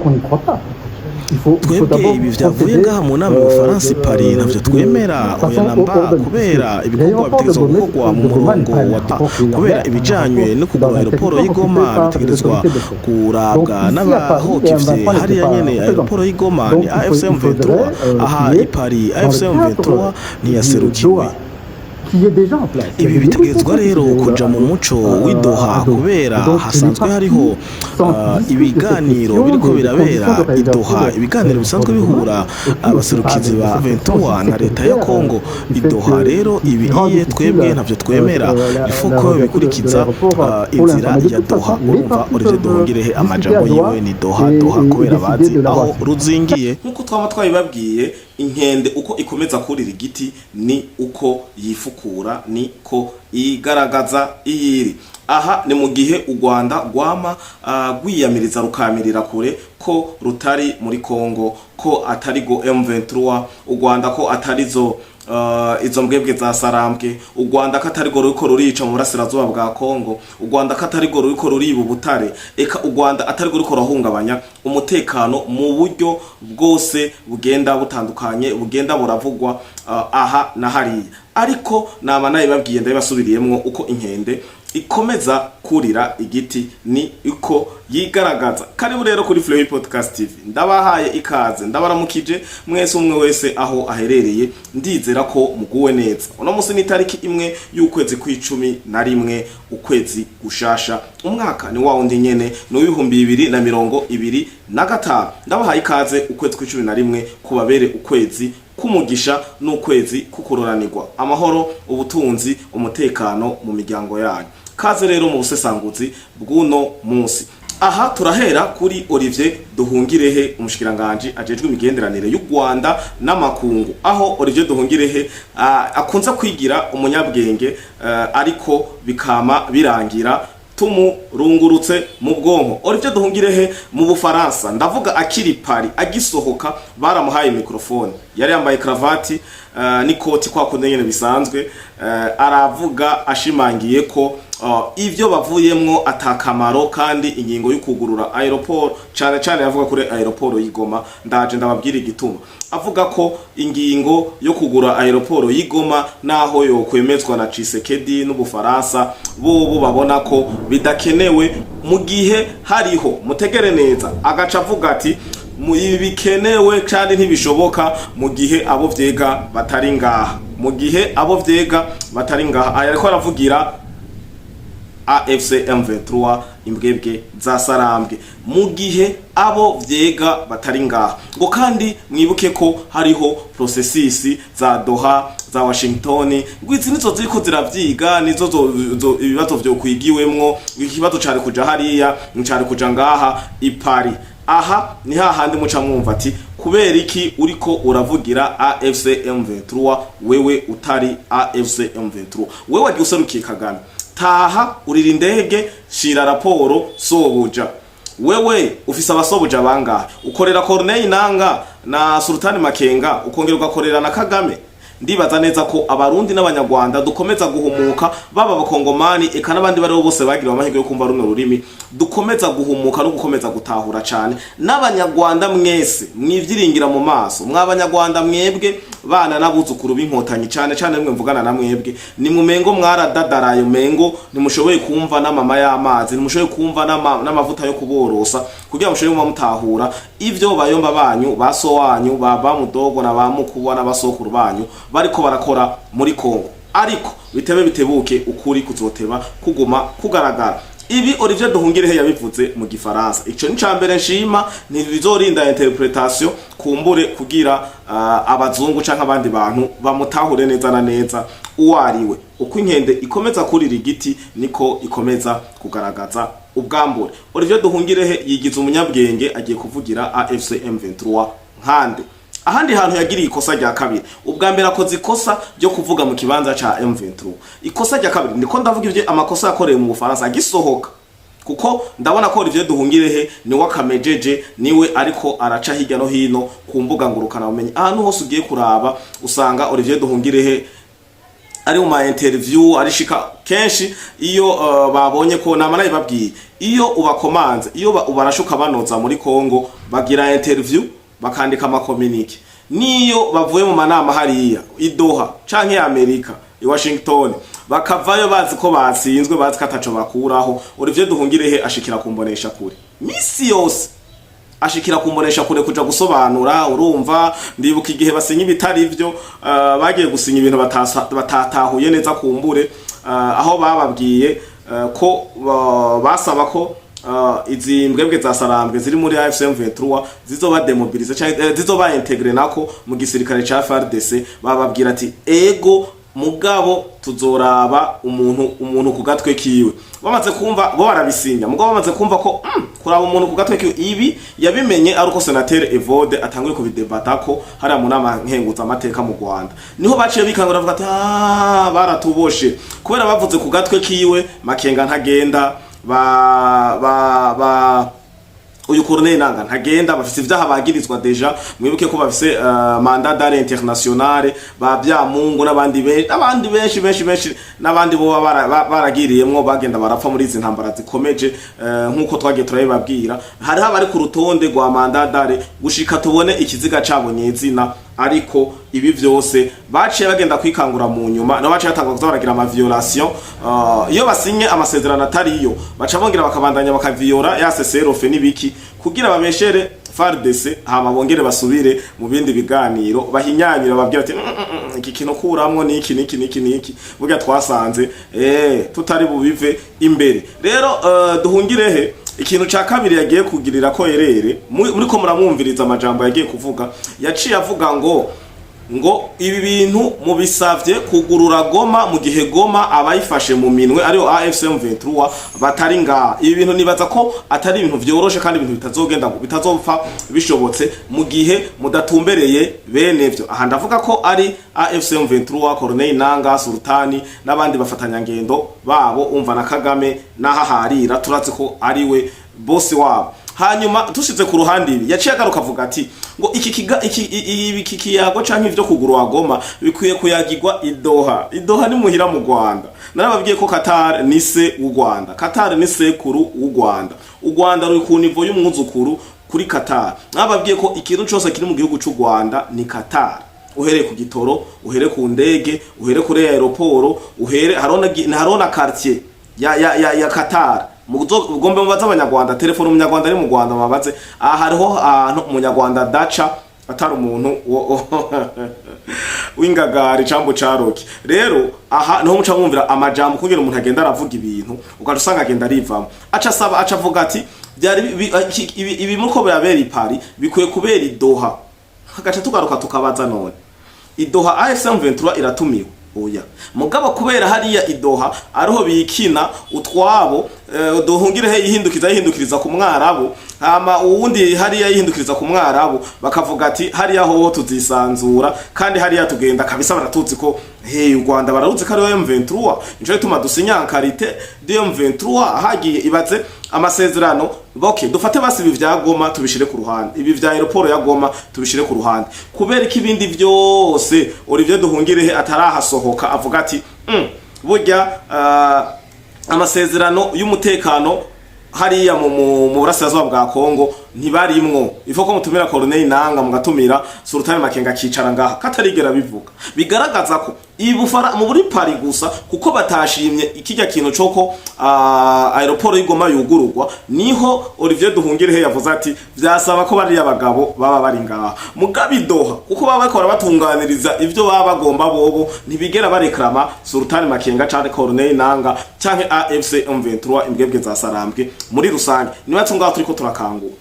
Qu'on n'y croit pas. Il faut Twebwe d'abord ibi vyavuye procéder ngaha mu nama y'Ubufaransa i Paris ntavyo twemera, oya namba, kubera ibikorwa bitegerezwa gukorwa mu murongo wa ta, kubera ibijanye no kugura aéroport y'i Goma bitegerezwa kurabwa n'abahokivye hariya nyene. Aéroport y'i Goma ni AFC M23. Aha i Paris AFC M23 ntiyaserukiwe. Qui est déjà en place. Ibi bitegerezwa rero kuja mu muco w'i Doha, kubera hasanzwe hariho ibiganiro biriko birabera i Doha, ibiganiro bisanzwe bihura abaserukizi ba 23 na leta ya Kongo i Doha. Rero ibi iye twebwe ntavyo twemera, ifuko bikurikiza inzira ya Doha. Urumva Olivier Nduhungirehe amajambo yiwe ni Doha, Doha, kubera bazi aho ruzingiye. Nk'uko twaba twabibabwiye, inkende uko ikomeza kurira igiti ni uko yifukura, niko igaragaza iyiri. Aha ni mu gihe u Rwanda rwama rwiyamiriza rukamirira kure ko rutari muri Kongo, ko atari go M23, u Rwanda ko atari zo izo mbwebwe za Sarambwe, u Rwanda ko atari go ruriko rurica mu burasirazuba bwa Kongo, u Rwanda ko atari go ruriko ruriba ubutare, eka u Rwanda atari go ruriko rurahungabanya umutekano mu buryo bwose bugenda butandukanye bugenda buravugwa aha na hariya. Ariko naba nabibabwiye, ndabibasubiriyemwo, uko inkende ikomeza kurira igiti ni uko yigaragaza. Karibu rero kuri Flow Podcast TV, ndabahaye ikaze, ndabaramukije mwese, umwe wese aho aherereye. Ndizera ko muguwe neza. Uno munsi ni itariki 1 y'ukwezi kw'11, ukwezi gushasha, umwaka ni wa wundi nyene, ni uw'2025. Ndabahaye ikaze. Ukwezi kw'11 kubabere ukwezi k'umugisha n'ukwezi kukuroranirwa, amahoro, ubutunzi, umutekano mu miryango yanyu. Kaze rero mu busesanguzi bw'uno munsi. Aha turahera kuri Olivier Nduhungirehe, umushikiranganji ajejwe imigenderanire y'u Rwanda n'amakungu, aho Olivier Nduhungirehe akunze kwigira umunyabwenge, ariko bikama birangira tumurungurutse mu bwonko. Olivier Nduhungirehe mu Bufaransa, ndavuga akiri Paris, agisohoka baramuhaye microphone, yari yambaye cravate n'ikoti kwa kundi nyene bisanzwe, aravuga ashimangiye ko ivyo bavuyemwo atakamaro, kandi ingingo y'ukugurura aéroport, cane cane yavuga kuri aéroport y'i Goma. Ndaje ndababwira igituma avuga ko ingingo yo kugura aéroport y'i Goma, naho yo kwemezwa na Tshisekedi n'Ubufaransa, bobo babona ko bidakenewe mu gihe hariho, mutegere neza, agaca avuga ati mu ibi bikenewe kandi ntibishoboka mu gihe abo vyega batari ngaha, mu gihe abo vyega batari ngaha. Aya ariko aravugira AFC M23, imbwebwe za Sarambwe, mu gihe abo vyega batari ngaha. Ngo kandi mwibuke ko hariho processus za Doha, za Washington, ngo izi nizo ziriko ziravyiga, nizo ibibazo vyo kwigiwemwo. Ikibazo cari kuja hariya, cari kuja ngaha i Paris. Aha ni hahandi muca mwumva ati kubera iki uriko uravugira AFC M23 wewe utari AFC M23? Wewe wagiye userukiye Kagame, taha urira indege, shira raporo sobuja. Wewe ufise abasobuja bangahe? Ukorera Corneille Nanga na Sultani Makenga, ukongera ugakorera na Kagame. Ndibaza neza ko Abarundi n'Abanyarwanda dukomeza guhumuka, baba Abakongomani eka n'abandi baribo bose bagiriwe amahirwe yo kumva runo rurimi, dukomeza guhumuka no gukomeza gutahura cane. N'Abanyarwanda mwese mwivyiringira mu maso, mw'Abanyarwanda mwebwe bana n'abuzukuru b'Inkotanyi, cane cane mwe mvugana na mwebwe, ni mumengo mwaradadaraye, umengo ntimushoboye kumva n'amama y'amazi, ntimushoboye kumva n'amavuta yo kuborosa kugira mushobore kuba mutahura ivyo bayomba banyu, ba so wanyu, ba bamudogo na ba mukuba n'abasokuru banyu bariko barakora muri Kongo. Ariko bitebe bitebuke, ukuri kuzoteba kuguma kugaragara. Ibi Olivier Nduhungirehe yabivuze mu Gifaransa, ico ni cambere nshima, ntibizorinda interpretation kumbure kugira abazungu canke abandi bantu bamutahure neza na neza uwo ariwe. Uko inkende ikomeza kurira igiti niko ikomeza kugaragaza ubwambure. Olivier Nduhungirehe yigize umunyabwenge, agiye kuvugira AFC M23 nkande. Ahandi hantu yagiriye ikosa rya kabiri, ubwa mbere akoze ikosa ryo kuvuga mu kibanza ca M23. Ikosa rya kabiri, ndiko ndavuga ivyo amakosa yakoreye mu Bufaransa agisohoka, kuko ndabona ko Olivier Nduhungirehe niwe akamejeje, niwe ariko araca hirya no hino ku mbuga ngurukana bumenyi. Ahantu hose ugiye kuraba usanga Olivier Nduhungirehe Ari mu ma interview arishika kenshi iyo babonye ko nama nabibabwiye, iyo ubakomanze, iyo ubarashuka banoza muri Kongo, bagira interview, bakandika ama communiqué. Niyo bavuye mu manama hariya i Doha canke Amerika i Washington, bakavayo bazi ko batsinzwe, bazi ko ataco bakuraho. Olivier Duhungirehe ashikira kumbonesha kure misi yose, ashikira kumbonesha kure kuja gusobanura. Urumva, ndibuka igihe basinya ibitari byo, bagiye gusinya ibintu batatahuye neza kumbure, aho bababwiye ko basaba ko izi mbwebwe za Sarambwe ziri muri AFC M23 zizoba démobilisées canke zizoba intégrées nako mu gisirikare ca FARDC. Bababwira ati: "Ego, mugabo tuzoraba umuntu umuntu ku gatwe kiwe." Bamaze kumva bo barabisinya, mugabo bamaze kumva ko kuraba umuntu ku gatwe kiwe, ibi yabimenye ari uko Senateur Evode atanguye kubidebata ko hariya mu nama nkenguza amateka mu Rwanda, niho baciye bikangura bavuga ati: "Ah, baratuboshe." Kubera bavuze ku gatwe kiwe, Makenga ntagenda, ba ba ba uyu Corneille Nanga ntagenda, bafise ivyaha bagirizwa déjà. Mwibuke ko bafise mandat d'arrêt international, ba Byamungu n'abandi benshi, n'abandi benshi benshi benshi, n'abandi bo baragiriyemwo bagenda barapfa muri izi ntambara zikomeje. Nk'uko twagiye turabibabwira, hariho abari ku rutonde rwa mandat d'arrêt gushika tubone ikiziga cabo nyezina. Ariko ibi vyose baciye bagenda kwikangura mu nyuma, nabo baciye batangura kuza baragira ama violation. Iyo basinye amasezerano atariyo, baca bongera bakabandanya bakaviyora ya cessez-le-feu n'ibiki kugira babeshere FARDC, hama bongere basubire mu bindi biganiro, bahinyanyira, babwira ati: Iki kintu kuramwo niki niki niki niki, burya twasanze tutari bubive imbere." Rero Duhungirehe, ikintu ca kabiri yagiye kugirira ko erere muri ko muramwumviriza amajambo yagiye kuvuga, yaciye avuga ngo ibi bintu mubisavye kugurura Goma mu gihe Goma abayifashe mu minwe ariyo AFC M23 batari ngaha. Ibi bintu nibaza ko atari ibintu vyoroshe kandi ibintu bitazogenda, bitazopfa bishobotse mu gihe mudatumbereye bene vyo. Aha ndavuga ko ari AFC M23, Corneille Nanga, Sultani n'abandi bafatanyangendo babo, umva na Kagame n'ahaharira turazi ko ari we bosi wabo. Hanyuma tushize ku ruhande ibi, yaciye agaruka avuga ati ngo iki kiga iki ibi iki kiyago canke ivyo kugurwa Goma bikwiye kuyagirwa i Doha. I Doha ni muhira mu Rwanda. Narababwiye ko Qatar ni se w'u Rwanda, Qatar ni sekuru w'u Rwanda. U Rwanda ruri ku niveau y'umwuzukuru kuri Qatar. Narababwiye ko ikintu cose kiri mu gihugu c'u Rwanda ni Qatar, uhereye ku gitoro, uhere ku ndege, uhere kuri aéroport, uhere hariho na quartier ya Qatar. Mugombe mubaze abanyarwanda, telefone umunyarwanda ari mu Rwanda, mubaze aha hariho ahantu umunyarwanda daca atari umuntu w'ingagari cambo caroki. Rero aha niho muca mwumvira amajambo kugira umuntu agenda aravuga ibintu, ugaca usanga agenda arivamo, aca asaba, aca avuga ati byari ibi muriko birabera i Paris bikwiye kubera i Doha. Hagaca tugaruka tukabaza: none i Doha AFC M23 iratumiwe? Oya. Mugabo kubera hariya i Doha ariho bikina utwabo, Duhungirehe yihindukiza yihindukiriza ku Mwarabu, hama uwundi hariya yihindukiriza ku Mwarabu, bakavuga ati: "Hariya hoho tuzisanzura kandi hariya tugenda kabisa, baratuzi ko hey, u Rwanda bararuzi ko ariyo M23, nico gituma dusinya qualité de M23." Hagiye ibaze amasezerano. Okay, dufate basi ibi vya Goma tubishire ku ruhande, ibi vya aéroport ya Goma tubishire ku ruhande. Kubera ko ibindi vyose Olivier Duhungirehe atarahasohoka avuga ati burya amasezerano y'umutekano hariya mu burasirazuba bwa Kongo ntibarimwo, ifo ko mutumira Corneille Nanga, mugatumira Sultan Makenga akicara ngaha, katarigera bivuga. Bigaragaza ko ibufara mu buri Paris gusa kuko batashimye ikijya kintu coko aéroport y'Igoma yugururwa, niho Olivier Duhungirehe yavuze ati vyasaba ko bariya bagabo baba bari ngaha. Mugabe i Doha, kuko baba bakora batunganiriza ivyo baba bagomba bobo, ntibigera bareklama Sultan Makenga canke Corneille Nanga canke AFC M23, imbwebwe za Sarambwe muri rusange. Niba ngaho turiko turakangu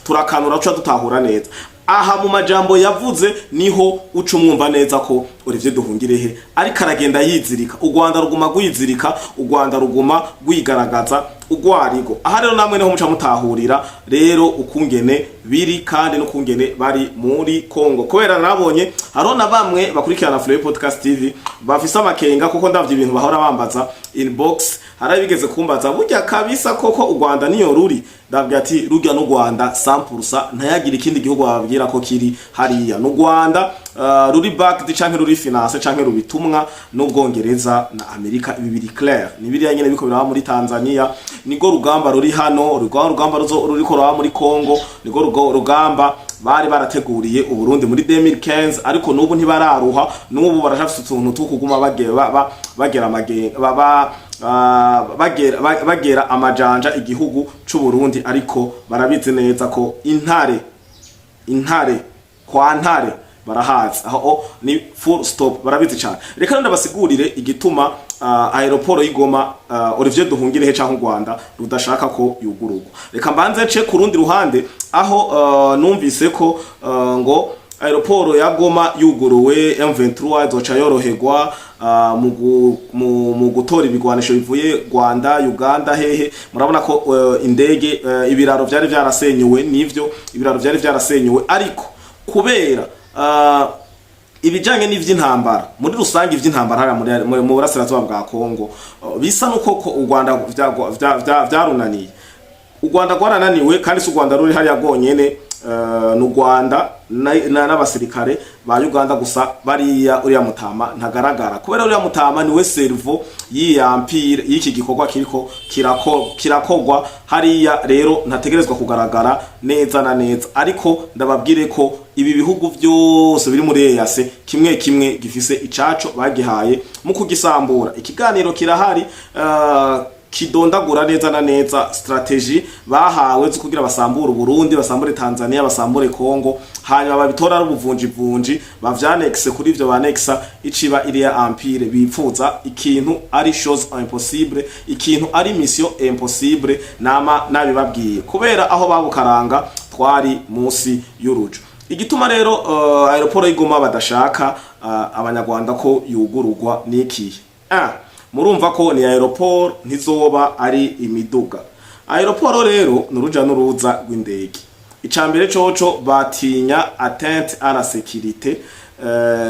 turakanura tuca dutahura neza aha mu majambo yavuze, niho uca umwumva neza ko Olivier Duhungirehe ariko aragenda yizirika. U Rwanda ruguma rwizirika, u Rwanda ruguma rwigaragaza urwarigo. Aha rero namwe niho muca mutahurira rero ukungene biri kandi n'ukungene bari muri Kongo, kubera nabonye hariho na bamwe bakurikirana Flow Podcast TV bafise amakenga, kuko ndavye ibintu bahora bambaza inbox, hari bigeze kumbaza: "Burya kabisa koko u Rwanda niyo ruri?" Ndabwira ati: "Rurya n'u Rwanda 100%, ntayagira ikindi gihugu bababwira ko kiri hariya n'u Rwanda." ruri backed canke ruri financé canke rubitumwa n'Ubwongereza na Amerika. Ibi biri clair, ni biriya nyene biko biraba muri Tanzania, nigo rugamba ruri hano, rugamba ruriko ruraba muri Congo, nigo rugamba bari barateguriye Uburundi muri 2015, ariko n'ubu ntibararuha, n'ubu barashafise utuntu two kuguma bagera amage ba, ba bagera amajanja igihugu c'u Burundi, ariko barabizi neza ko intare kwa ntare barahazi aho ni full stop, barabizi cyane. Reka ndabasigurire igituma aéroport y'i Goma, Olivier Nduhungirehe canke u Rwanda rudashaka ko yugururwa. Reka mbanze nce ku rundi ruhande aho numvise ko ngo aéroport ya Goma yuguruwe, M23 izoca yoroherwa mu gutora ibigwanisho bivuye Rwanda, Uganda, hehe. Murabona ko indege, ibiraro vyari vyarasenyuwe, nivyo, ibiraro vyari vyarasenyuwe, ariko kubera ibijanye n'ivy'intambara muri rusange, ivy'intambara hariya mu burasirazuba bwa Kongo, bisa nuko ko u Rwanda vyarunaniye. U Rwanda rwarananiwe, kandi si u Rwanda ruri hariya rwonyene, ni u Rwanda n'abasirikare ba Uganda gusa. Bariya uriya mutama ntagaragara kubera uriya mutama niwe cerveau y'iyi empire, y'iki gikorwa kiriko kirakogwa hariya. Rero ntategerezwa kugaragara neza na neza, ariko ndababwire ko ibi bihugu byose biri muri EAC kimwe kimwe gifise icaco bagihaye mu kugisambura. Ikiganiro kirahari kidondagura neza na neza stratégie bahawe zo kugira basambure Burundi, basambure Tanzania, basambure Congo, hanyuma babitora ari ubuvunjivunji, bavyanexe kuri ivyo banexa, iciba iriya empire bipfuza. Ikintu ari chose impossible, ikintu ari mission impossible, nama nabibabwiye kubera aho babukaranga twari munsi y'urujo. Igituma rero aéroport y'i Goma badashaka abanyarwanda ko yugururwa nikihe? Murumva ko ni aéroport, ntizoba ari imiduga. Aéroport rero ni uruja n'uruza rw'indege. Icambere coco batinya atteinte à la sécurité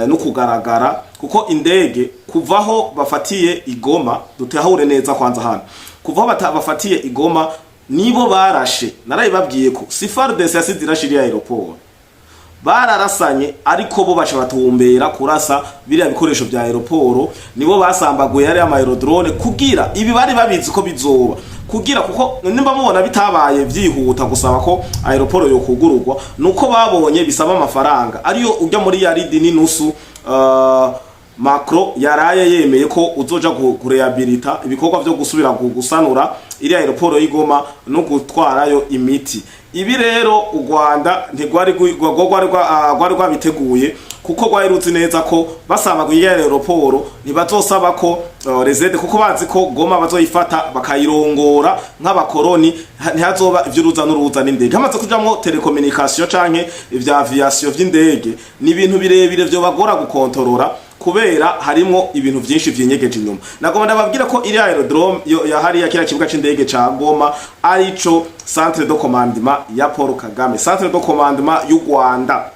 no kugaragara, kuko indege kuvaho bafatiye i Goma, dutahure neza kwanza hano, kuvaho bafatiye i Goma nibo barashe. Narabibabwiye ko si FARDC yasize irashe iriya aéroport, bararasanye, ariko bo baca batumbera kurasa biriya bikoresho vya aéroport. Nibo basambaguye hariya ama aérodrome, kugira ibi bari babizi ko bizoba, kugira kuko nimba mubona bitabaye vyihuta gusaba ko aéroport yo kugururwa, nuko babonye bisaba amafaranga ariyo ujya muri yaridi n'inusu. Macron yaraye yemeye ko uzoja kuréhabilita ibikorwa vyo gusubira gusanura iriya aéroport y'i Goma no gutwarayo imiti. Ibi rero u Rwanda ntigwari rwari rwabiteguye, kuko rwari ruzi neza ko basaba iriya aéroport ntibazosaba ko rezede, kuko bazi ko Goma bazoyifata bakayirongora nk'abakoroni, ntihazoba ivy'uruza n'uruza n'indege. Hamaze kujamwo télécommunication canke ivya aviation vy'indege, ni ibintu birebire vyo bagora gukontorora, kubera harimwo ibintu vyinshi vyinyegeje inyuma. Nagomba ndababwira ko iriya aérodrome ya hariya, kiriya kibuga c'indege ca Goma, arico centre de commandement ya Paul Kagame, centre de commandement y'u Rwanda.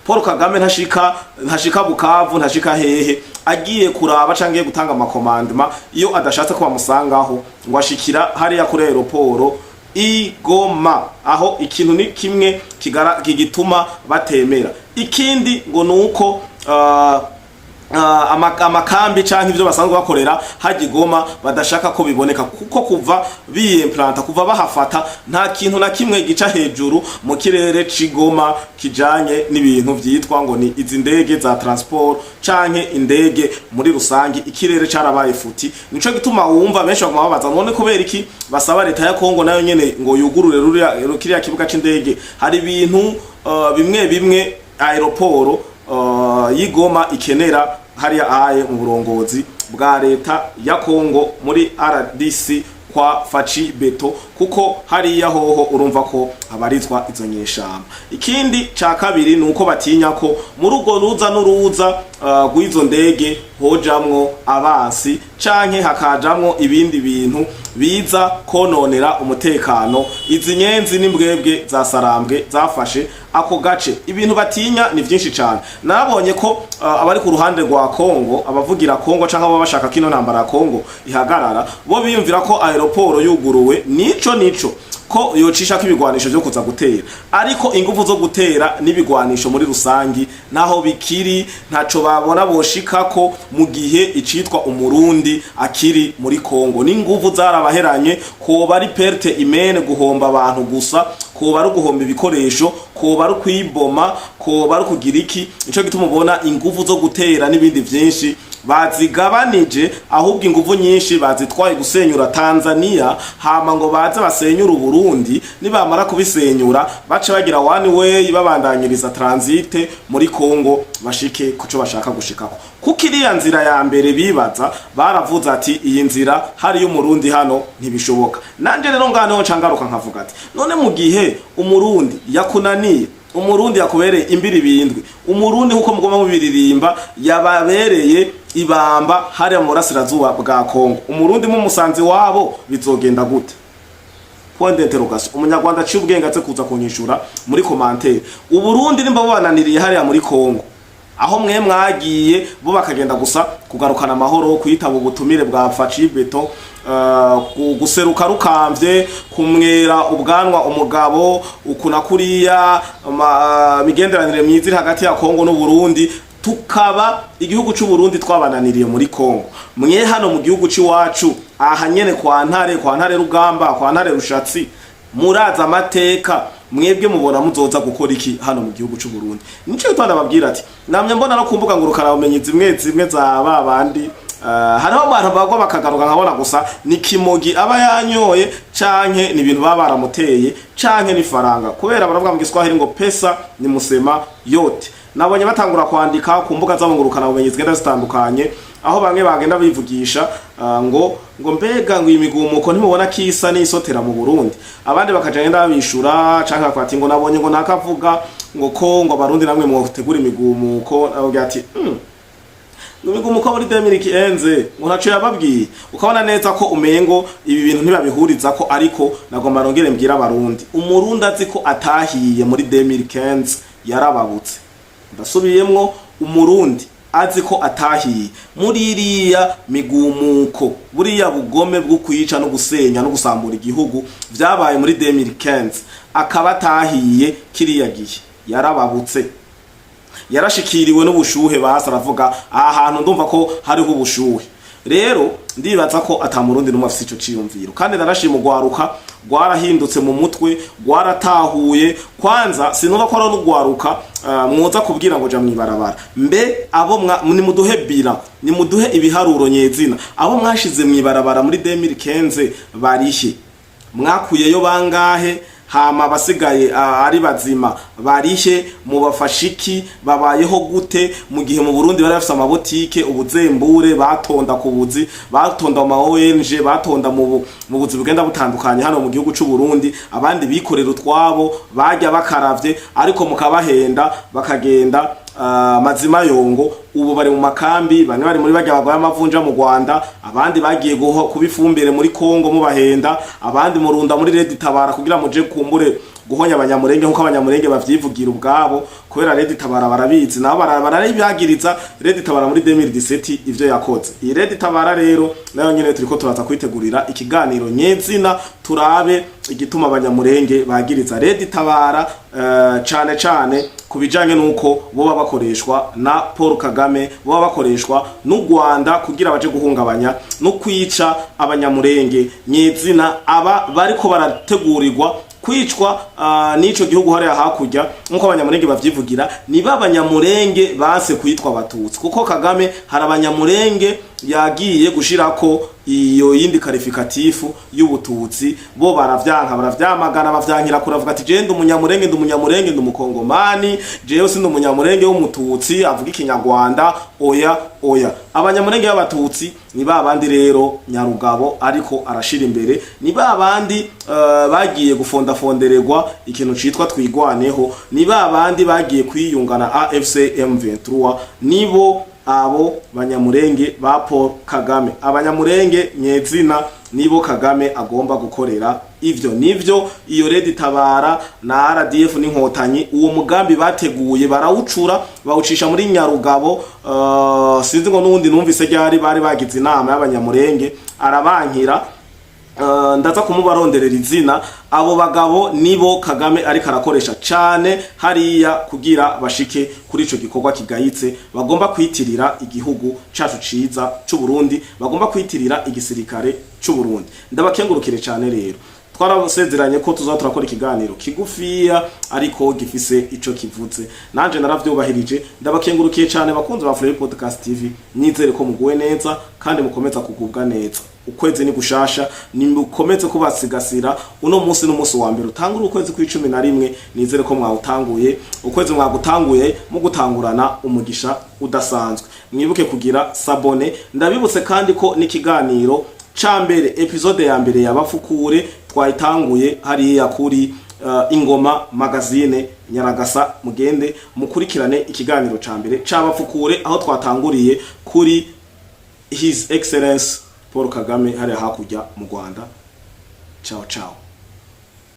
Paul Kagame ntashika Bukavu, ntashika hehe agiye kuraba canke gutanga ama commandement. Iyo adashatse ko bamusangaho, ngo ashikira hariya kuri aéroport i Goma. Aho ikintu ni kimwe kigituma batemera. Ikindi ngo nuko amakambi canke ivyo basanzwe bakorera hajya i Goma badashaka ko biboneka, kuko kuva biyimplanta, kuva bahafata, nta kintu na kimwe gica hejuru mu kirere c'i Goma kijanye n'ibintu vyitwa ngo ni izi ndege za transport canke indege muri rusangi. Ikirere carabaye futi. Nico gituma wumva benshi baguma babaza none kubera iki basaba leta ya Kongo nayo nyene ngo yugurure ruriya kiriya kibuga c'indege. Hari ibintu bimwe bimwe aéroport y'i Goma ikenera hariya aye mu burongozi bwa leta ya Kongo muri RDC kwa Fatshi Béton, kuko hariya hoho urumva ko habarizwa izo nyeshamba. Ikindi ca kabiri ni uko batinya ko muri urwo ruza n'uruza rw'izo ndege hojamwo abansi canke hakajamwo ibindi bintu biza kononera umutekano izi nyenzi n'imbwebwe za Sarambwe zafashe ako gace. Ibintu batinya ni vyinshi cane. Nabonye ko abari ku ruhande rwa Kongo, abavugira Kongo canke abo bashaka kino ntambara ya Kongo ihagarara, bo biyumvira ko aéroport yuguruwe nico ko yocishako ibigwanisho vyo kuza gutera, ariko inguvu zo gutera n'ibigwanisho muri rusangi naho bikiri, ntaco babona boshikako mu gihe icitwa Umurundi akiri muri Kongo. N'inguvu zarabaheranye, koba ari perte humaine, guhomba abantu gusa, koba ari uguhomba ibikoresho, koba ari kwiboma, koba ari kugira iki. Nico gituma ubona inguvu zo gutera n'ibindi vyinshi bazigabanije, ahubwo inguvu nyinshi bazitwaye gusenyura Tanzania, hama ngo baze basenyura Uburundi. Nibamara kubisenyura, bace bagira one way, babandanyiriza transit muri Kongo, bashike kuco bashaka gushikako. Kuko iriya nzira ya mbere bibaza, baravuze ati iyi nzira hari y'Umurundi hano ntibishoboka. Nanje rero ngaho ncangaruka nkavuga ati none mu gihe Umurundi yakunaniye, Umurundi yakubereye imbiri bindwi, Umurundi nkuko mugomba mubiririmba yababereye ibamba hariya mu burasirazuba bwa Kongo, Umurundi mu musanzi wabo bizogenda gute? Point d'interrogation. Umunyarwanda aciye ubwenge aze kuza kunyishura muri commentaire. Uburundi nimba bubananiriye hariya muri Kongo, aho mwe mwagiye, bo bakagenda gusa kugarukana amahoro, kwitaba ubutumire bwa Faci Beto, guseruka rukamvye, kumwera ubwanwa umugabo ukuna kuriya, migenderanire myiza iri hagati ya Kongo n'Uburundi, tukaba igihugu c'u Burundi twabananiriye muri Kongo, mwe hano mu gihugu c'iwacu aha nyene kwa Ntare, kwa Ntare Rugamba, kwa Ntare Rushatsi, muraza amateka, mwebwe mubona muzoza gukora iki hano mu gihugu c'u Burundi? Nico gituma ndababwira ati namye mbona no kumbuga ngurukana bumenyi zimwe zimwe za ba bandi, hariho abantu bagwa bakagaruka, nkabona gusa ni kimogi aba yanyoye, canke ni ibintu baba baramuteye, canke ni faranga, kubera baravuga mu Giswahili ngo pesa ni musema yote. Nabonye batangura kwandika ku mbuga zabo ngurukana bumenyi zigenda zitandukanye, aho bamwe bagenda bivugisha ngo mbega ngo imigumuko ntimubona kisa n'isotera mu Burundi? Abandi bakagenda babishura canke bakati ngo nabonye ngo nakavuga ngo ko ngo Abarundi namwe mwotegura imigumuko. Avuga ati imigumuko muri 2015 ngo ntaco yababwiye. Ukabona neza ko umengo ibi bintu ntibabihuriza ko. Ariko nagomba nongere mbwira Abarundi, Umurundi azi ko atahiye muri 2015 yarababutse. Ndasubiyemwo, Umurundi azi ko atahiye muri iriya migumuko, buriya bugome bwo kwica no gusenya no gusambura igihugu vyabaye muri 2015, akaba atahiye kiriya gihe, yarababutse, yarashikiriwe n'ubushuhe. Basi aravuga aha hantu ndumva ko hariho ubushuhe. Rero ndibaza ko ata Murundi n'umwe afise ico ciyumviro. Kandi narashima ugwaruka rwarahindutse mu mutwe, rwaratahuye. Kwanza sinumva ko ari n'ugwaruka mwoza kubwira ngo ja mwibarabara. Mbe abo nimuduhe bira, nimuduhe ibiharuro nyezina, abo mwashize mwibarabara muri 2015 barihe? Mwakuyeyo bangahe? Hama abasigaye ari bazima barihe? Mubafasha iki? Babayeho gute mu gihe mu Burundi bari bafise amabotike, ubuzembure, batonda ku buzi, batonda mu ma ONG, batonda mu buzi bugenda butandukanye hano mu gihugu c'u Burundi, abandi bikorera utwabo, bajya bakaravye, ariko mukabahenda bakagenda mazima yongo? Ubu bari mu makambi, bamwe bari muri barya bagwaye amavunja mu Rwanda, abandi bagiye kuba ifumbire muri Kongo mubahenda, abandi murunda muri Red Tabara kugira muje kumbure guhonya Abanyamurenge, nkuko Abanyamurenge bavyivugira ubwabo, kubera Red Tabara barabizi nabo barabibagiriza. Red Tabara muri 2017 ivyo yakoze, iyi Red Tabara rero nayo nyene turiko turaza kwitegurira ikiganiro nyezina, turabe igituma Abanyamurenge bagiriza Red Tabara, cane cane ku bijanye nuko boba bakoreshwa na Paul Kagame, boba bakoreshwa n'u Rwanda kugira baje guhungabanya no kwica Abanyamurenge nyezina, aba bariko barategurirwa kwicwa n'ico gihugu hariya hakurya, nkuko Abanyamurenge bavyivugira. Niba Abanyamurenge base kwitwa Abatutsi, kuko Kagame hari Abanyamurenge yagiye gushirako iyo yindi qualificatif y'ubututsi, bo baravyanka, baravyamagana, bavyankira kuravuga ati je ndi Umunyamurenge, ndi Umunyamurenge, ndi Umukongomani, jewe sindi Umunyamurenge w'Umututsi avuga Ikinyarwanda. Oya, oya, Abanyamurenge b'Abatutsi ni ba bandi rero Nyarugabo ariko arashira imbere, ni ba bandi bagiye gufondafondererwa ikintu citwa Twigwaneho, ni ba bandi bagiye kwiyungana AFC M23, nibo. Abo Banyamurenge ba Paul Kagame, Abanyamurenge nyezina, nibo Kagame agomba gukorera ivyo. Nivyo iyo RED Tabara na RDF n'Inkotanyi, uwo mugambi bateguye barawucura, bawucisha muri Nyarugabo. Sinzi ngo nuwundi numvise ryari bari bagize inama y'Abanyamurenge arabankira. Ndaza kumubaronderera izina. Abo bagabo nibo Kagame ariko arakoresha cane hariya kugira bashike kuri ico gikorwa kigayitse bagomba kwitirira igihugu cacu ciza c'u Burundi, bagomba kwitirira igisirikare c'u Burundi. Ndabakengurukire cane. Rero twarasezeranye ko tuza turakora ikiganiro kigufiya ariko gifise ico kivuze, nanje naravyubahirije. Ndabakengurukiye cane, bakunzi ba Free Podcast TV. Nizere ko muguwe neza kandi mukomeza kugubwa neza. Ukwezi ni gushasha, nimukomeze kubasigasira. Uno munsi n'umunsi wa mbere utangura ukwezi kw'11. Nizere ko mwawutanguye, ukwezi mwagutanguye mugutangurana umugisha udasanzwe. Mwibuke kugira s'abonner. Ndabibutse kandi ko n'ikiganiro ca mbere, épisode ya mbere yabafukure, twayitanguye hariya kuri Ingoma Magazine Nyaragasa. Mugende mukurikirane ikiganiro ca mbere c'abafukure, aho twatanguriye kuri His Excellence Paul Kagame hariya hakurya mu Rwanda. Ciao ciao.